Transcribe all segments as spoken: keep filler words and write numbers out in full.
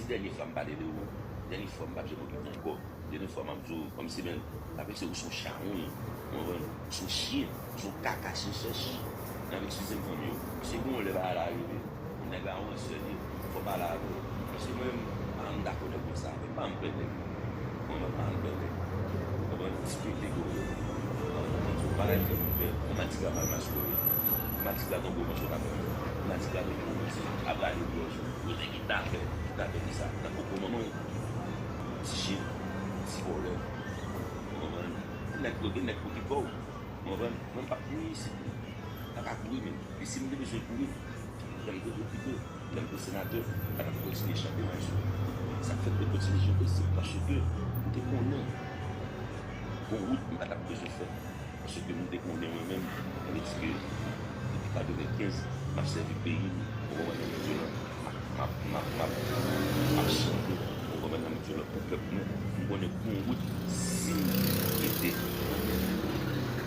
Dènye fwa m pale de ou, dènye fwa m p ap janm okipe w ankò. Dènye fwa m ap di w, kòmsi, men, m ap di w se yon chawony, ou konprann? Ou se yon chen, ou se yon kaka chen chèch. N ap eskize m fanmi yo. Se gen yon lè bagay la rive. Nèg la yon ransè li, fò pale avè l. Paske mwen menm, m pa dakò nèg konsa avè m. M pa janm pè nèg. Mwen menm, m pa janm pè nèg. Ou konprann? Ti pete kore. Ou konprann? Bagay ki fè m pè. Matigra mal maskore. Matigra gon gwo manchèt ap pran. Matigra gon gwo manti ap rale gwòj ou. Yo te ki t ap fè, ki t ap fè ki sa. Nan koko manman w. Ti chen, ti vòlè. Ou konprann? Gen nèg, gen nèg pou ki pa w. Ou konprann? Mwen m p ap kouri isit. M pa ka kouri menm. E si m te bezwen kouri, lè m te depite, lè m te senatè, m pa t ap kontinye chante Maestro. Sa k fè m te kontinye chante, se paske m te konnen gon wout m pa t ap bezwen fè. Paske m te konnen mwen menm, sa vle di ke depi katrevenkenz, m ap sèvi peyi m, ou konprann, nan medyo lan. M ap, m ap, m ap, m ap, m ap chante, ou konprann, nan medyo lan pou pèp mwen. M konnen gon wout, si m rete nan men,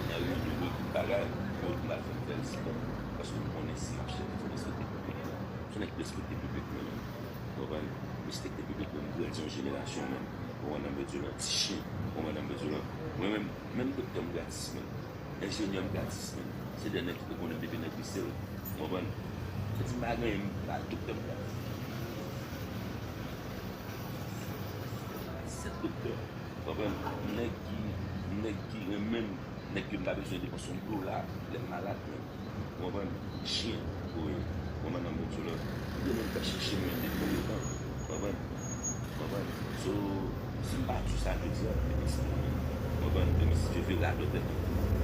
nan rete nan wout bagay, gon wout m pral fè m fè l sinon. Paske m konnen si m ap chante, fò m respekte piblik mwen. Se nèg ki respekte piblik mwen menm. Ou konprann? Respekte piblik mwen, m grandi yon jenerasyon menm. Ou konprann, nan medyo lan, ti chen. Ou konprann, nan medyo lan. Mwen menm, menm doktè m gratis menm. Enjenyè m gratis menm. Se de nèg ki te konnen m depi nan glisel. Ou konprann? Sa di m pa gen anyen, m pa doktè m gratis. Sèt doktè. Ou konprann? Nèg ki, nèg ki renmen m, nèg ke m pa bezwen depanse yon dola lè m malad menm. Ou konprann? Chen, wi. Ou konprann, nan medyo lan. Ou te menm fè chèche m menm depi konbyen tan. Ou konprann? Ou konprann? So, si m pa di w sa jodi a, e pitit mwen menm. Ou konprann? Demen si Dye vle, radòt tèt ou.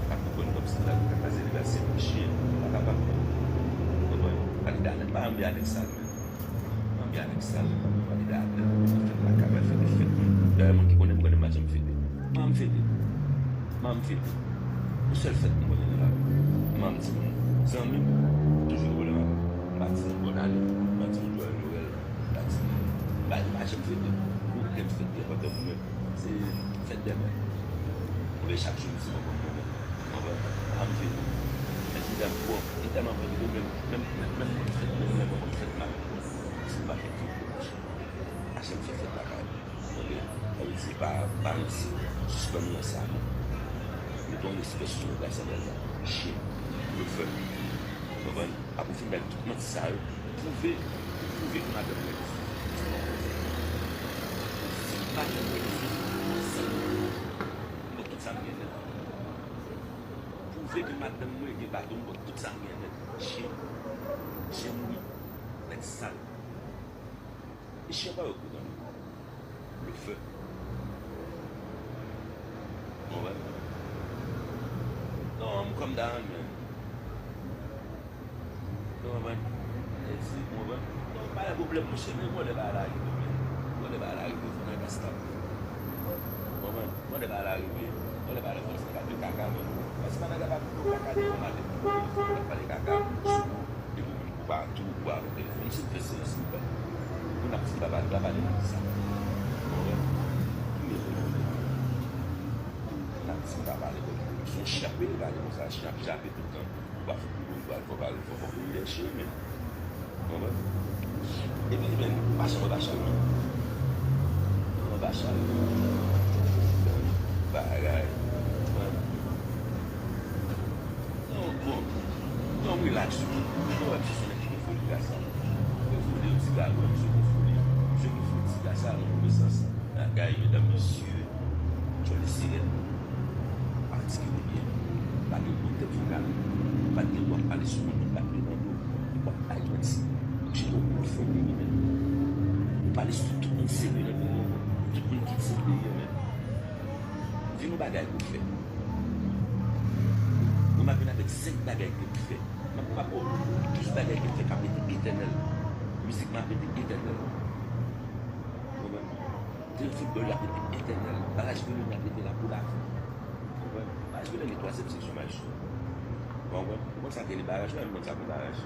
Pa konprann kòmsi la, li ka kraze, li ka se chen, pa kapab. Ou konprann? Pale de Alex, pa anvi Alex sa menm. Anvi Alex sa menm. Pale de Alex, fèt lakay, fèt, fèt. Dayè, moun ki konnen m, konnen m pa janm fete. Mwen m fete. Mwen m fete. Yon sèl fèt m konnen nan lavi m. Mwen m di moun, zanmi m, toujou gen pwoblèm avè m. M pa di moun bòn ane, m pa di moun jwèl Nwèl, m pa di moun, m pa, m pa janm fete. Ou kè m fete, pandan mwen menm, se fèt dè mè. Oubyen chak jou m di mwen konn mwen menm. Mwen konn, pa m fete. Men ti dam, bon, li tèlman pran pito, menm, menm, menm, menm fèt, menm lè mwen konn fèt m ap, si m pa fè fete, monchè. Achte m fè fèt lakay. Tande? Sa vle di pa, pa ranse. Sispann ranse a nou. Mete yon respè sou nou, gason bèl la. Chen. Blofè. Konprann? Apre w fin bay tout manti sa yo, pwouve, pwouve ke madanm mwen egziste. Si madanm mwen egziste, m ba w tout sa m gen nèt. Pwouve ke madanm mwen gen bato, m ba w tout sa m gen nèt. Chen. Chen mouri. Nèg sal. E chen pa yo kou tande. Blofè. Ou konprann? Non, m calm down, man. Ou konprann? E si, ou konprann? Non, pa gen pwoblèm, monchè, men mwen lè bagay la rive, men. Mwen lè bagay la rive, fò nan gaz tap. Ou konprann? Mwen lè bagay la rive, mwen lè bagay la fò nan gaz de kaka, men. Paske pa nan gaz de kaka, de mwen mande pou mwen, fò nan gaz de kaka, sou mwen. Depi w menm ou pa tou, ou pa avèk telefòn, se fè silans li pa. Moun ap di li pa pale, li pa pale, li di sa. Ou konprann? Ki mete moun? Moun ap di li pa pale, se yon chen ap pale konsa, chen ap jape tout tan. Ou pa fout pou moun, ou pa fò pale, fò fò moun dèche, men. Ou konprann? Epi, men, pa chan, pa chan, non. Ou pa chan, non. Bagay. Ou konprann? Non, bon. Non, relax, wi. Mwen wè misye se nèg ki gen foli, gason. Gen foli, yon ti gason, misye gen foli. Misye gen foli, ti gason, nan move sans. Bagay, medam, mesye, jòl de sirèn. Patikilye byen. Pa gen bon tèt vokal. Pa gen dwa pale sou moun, moun k ap plenn nan do. W ap bay manti. Ou jete yon gwo fon peyi, men. Ou pale sou tout moun serye nan peyi an, men. Tout moun ki di peyi an, men. Di nou bagay pou fè. Mwen m ap vin avèk senk bagay ke m fè. M ap, m ap ba w douz bagay ke m fè k ap rete etènèl. Mizik mwen ap rete etènèl. Ou konprann? Teren foutbòl la ap rete etènèl. Baraj Vèlè ap rete la pou lavi. Ou konprann? Baraj Vèlè gen twazyèm seksyon Maestro. Ou konprann? Ou konn sa k rele baraj la, ou konn sa k rele baraj.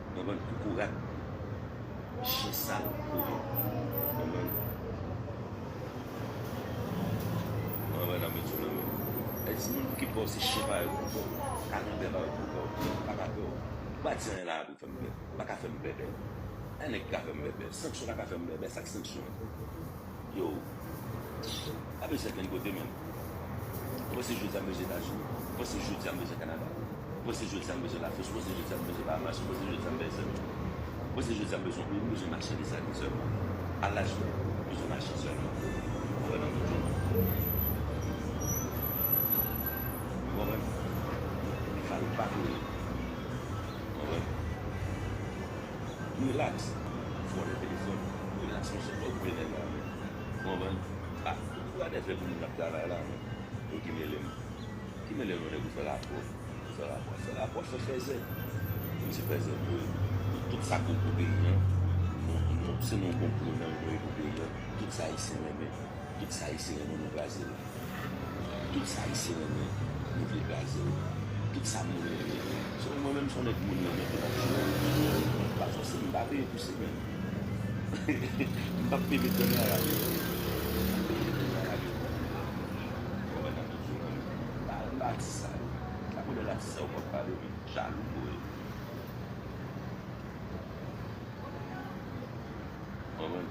Ou konprann? Kokorat. Chen sal, kouri. Konprann? Mwen wè nan medyo nan men. E di moun ki pè w se chen pa yo ki pè w. Kalanbè pa yo ki pè w. Pa ka pè w. Ou pa di anyen la pou fè m pè. Ou pa ka fè m pè, pè. Anyen ki ka fè m pè, pè. Sanksyon pa ka fè m pè, pè. Sa k sanksyon? Yo. Pa bezwen kenn kote, menm. Ou panse jodi a m bezwen Etazini? Ou panse jodi a m bezwen Kanada? Ou panse jodi a m bezwen Lafrans? Ou panse jodi a m bezwen Bahamas? Ou panse jodi a m bezwen, ou panse jodi a m bezwen, m bezwen machandiz la sèlman? A laj mwen, m bezwen machandiz sèlman. Ou wè nan tout jounen. Ou konprann? Fal pa kouri. Ou konprann? Relax. Fò nan telefòn. Relax, monchè, fò w pran nèg la, men. Ou konprann? Ah, ou gade fè pou moun k ap travay la, men. Yo ki mele m. Ki mele m, nèg ou fè rapò. Ou fè rapò, fè rapò, fè fèzè. Menm si fèzè nou ye. Tout sa konplo peyi an. Nou, nou, se nou konplo nan nou ye pou peyi an. Tout sa Ayisyen renmen. Tout sa Ayisyen renmen, nou kraze l. Tout sa Ayisyen renmen, nou vle kraze l. Tout sa moun renmen. Se mwen menm, se yon nèg moun renmen tout ap jwe. Pa fòse m, m pa peye pou se menm. M p ap peye met nan men a la. M p ap peye met nan men a la. Ou wè nan tout jounen. M pa, m pa atis sa yo. Sa konnen atis sa yo p ap pale, men jalou, bro. Konprann?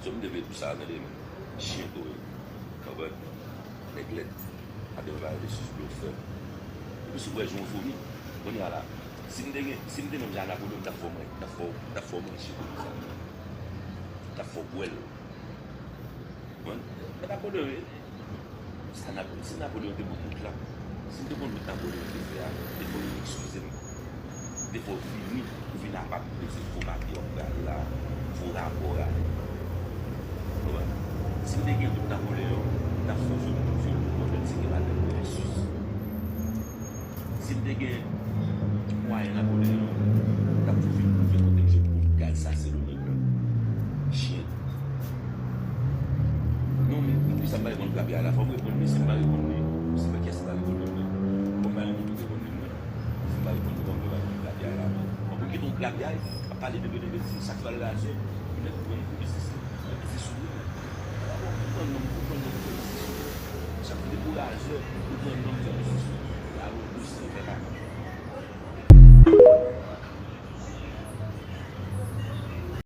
Zòm de vet pou sa, tande, men. Chyen tou, wi. Konprann? Nèg lèd. Adan yo pa rete sou blofè. Epi si w wè jan w founi, kounye a la, si m te gen, si m te menm jan a Napoleon, m t ap fè w mwen, m t ap fè w, m t ap fè w manje kounye sa. M t ap fè w bwè l. Konprann? Men Napoleon, wi. Sa Napo-, si Napoleon te bon bout la, si m te konn bout Napoleon te fè a, te fò yo eskize m. Te fò w vini, ou vin apa pou se fo papye w ap prale la, fo rapò a. Konprann? Si m te gen bout Napoleon, m t ap fè w vin, vin pou mwen tike ladan pou lensuz. Si m te gen mwayen Napoleon, m t ap fè w vin, vin kote m se pou gaz sa se lo nèg la. Chyen. Non, men, men kisa m pa reponn grapyay la? Fò m reponn li, si m pa reponn li, se pa kiyès m pa reponn li, men. Fò m pa reponn li, reponn li, men. Si m pa reponn li, fò m reponn grapyay la, men. Fò m kite yon grapyay, ap pale de betiz, chak fwa l razè, pou nèg pran pou biznis li. Mwen biznis ou ye, men. Ou pran non m, ou pran non m fè biznis ou. Chak fwa de pou razè, ou pran non m fè biznis ou. La, ou, ou, ou fè pa.